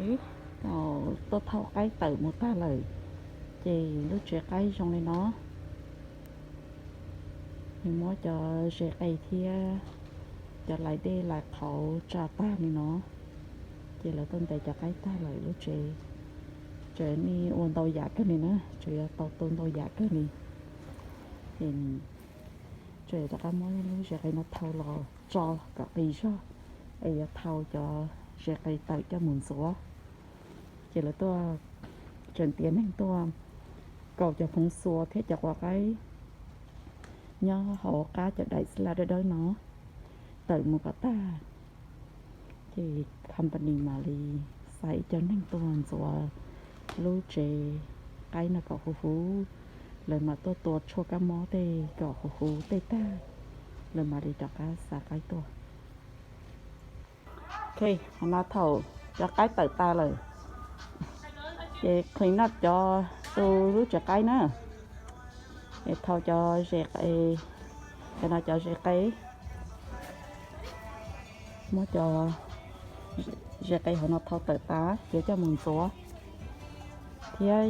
Tuaj thauj qaib tawm mus tag lawm, ces lub tsev qaib zoo li no. Nws muab cov ze qe thiab cov lais dej lais qhauv tsa tag li no, ces lawv tuaj ntes cov qaib tag lawm lub tsev. Tsev nej ua ntau yam kawg li na, tsev yuav tau tu ntau yam kawg li. Ces tsev rov qab muab lub ze qe no thau los tso kom qis zog, es yuav thau cov ze qe tawm coj mus ntxuav. Ces lawv tuaj, tseem tiav neeg tuaj kaus cov phoov xua thiab cov quav qaib nyob hauv qab cov daim xab laj dawb dawb no tawm mus kom tag. Ces company mam li xa ib co neeg tuaj ntxuav lub tsev qaib no kom huv huv, lawv mam tuaj tua tshuaj kab mob tej kom huv huv tej tag, lawv mam li rov qab xa qaib tuaj. Ok, qhov no thaum cov qaib tawm tas lawm, ces clean up cov, tu lub tsev qaib na. Es thau cov ze qe, cov no cov ze qe, muab cov ze qe hauv no thau tawm tas ces coj mus ntxuav, thiab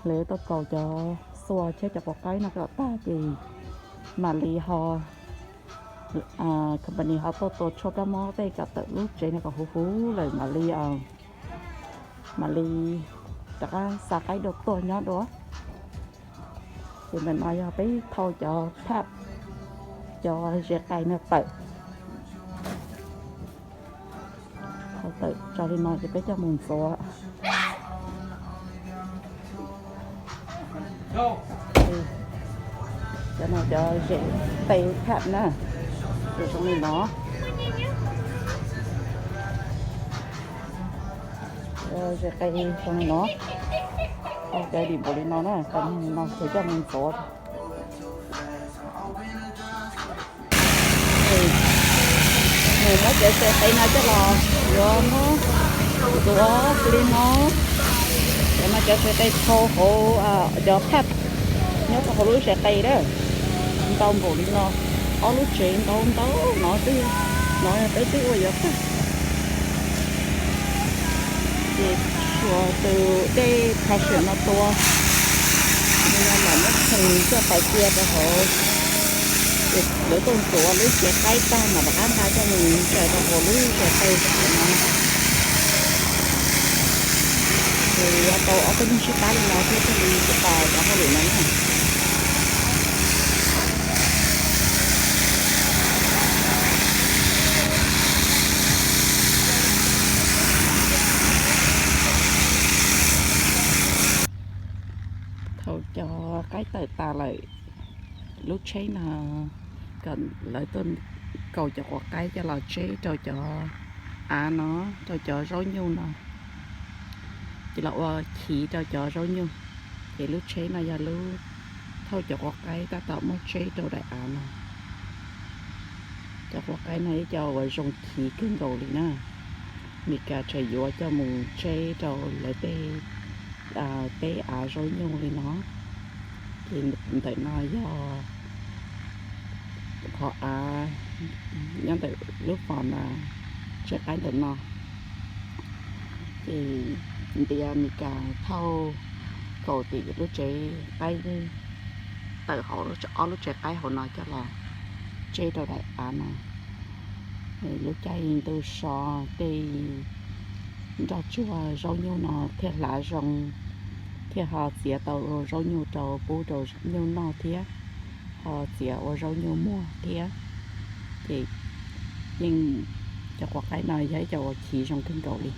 lawv tuaj kaus cov xua thiab cov quav qaib no kom tag ces mam li ho, company ho tuaj tua tshuaj kab mob tej kom tawm lub tsev no kom huv huv lawm mam li, mam li rov qab xa qaib dua tuaj nyob dua. Ces ntawm no yog peb thau cov paj, cov ze qe no tawm, thau tawm tso li no ces peb coj mus ntxuav. Cov no cov ze qe paj na, zoo li no. Ze qe zoo li no, cov dim npaum li no na, tau li no ces coj mus ntxuav. Nws muab cov ze qe no coj los yuav muab ntxuav li no. Cov no cov ze qe thau hauv, cov paj nyob rau hauv lub ze qe na, ntau npaum li no, ob lub tsev ntau ntau no twb, no peb twb ua yuav tag. Ces tshuav tus dej pressure no tua, nws mam muab theej coj pais cia rau hauv. Ces lawv tuaj ntxuav lub tsev qaib tag mas rov qab nqa coj mus ntsaws rau hauv lub ze qe no. Ces yuav tau ob peb hnub sib pab li no thiab thiaj li tau cov hauj lwm no na. Thaum cov qaib tawm tas lawm, lub tsheb no kom lawv tuaj kaus cov quav qaib coj los tseb rau cov av no, rau cov zaub nyuj no, ces los ua chiv rau cov zaub nyuj. Ces lub tsheb no yog lub thauj cov quav qaib tab tom muab tseb rau daim av no. Cov quav qaib no ib co uas zoo chiv kawg nkaus li na. Meskas tseem yuav coj mus tseb rau lawv tej teb av zaub nyuj li no. Ces ntawm no yog qhov av nyob ntawm lub fos na, tsev qaib ntawm no. Ces ntiav Meskas thauj kaus tim lub tsev qaib tawm hauv ob lub tsev qaib hauv no coj los tseb rau daim av no. Lub caij ntuj so tej nroj tsuag zaub nyuj no thiaj hlav zoo, thiaj ho txiav tau zaub nyuj rau pub rau nyuj noj thiab, ho txiav ua zaub nyuj muag thiab. Ces yeej cov quav qaib no yog ib co uas chiv zoo kawg nkaus li.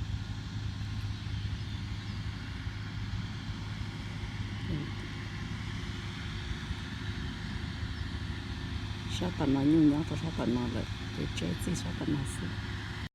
Sab tom no nyuj nyob rau sab tom no lawm ces tseb txij sab tom no xwb.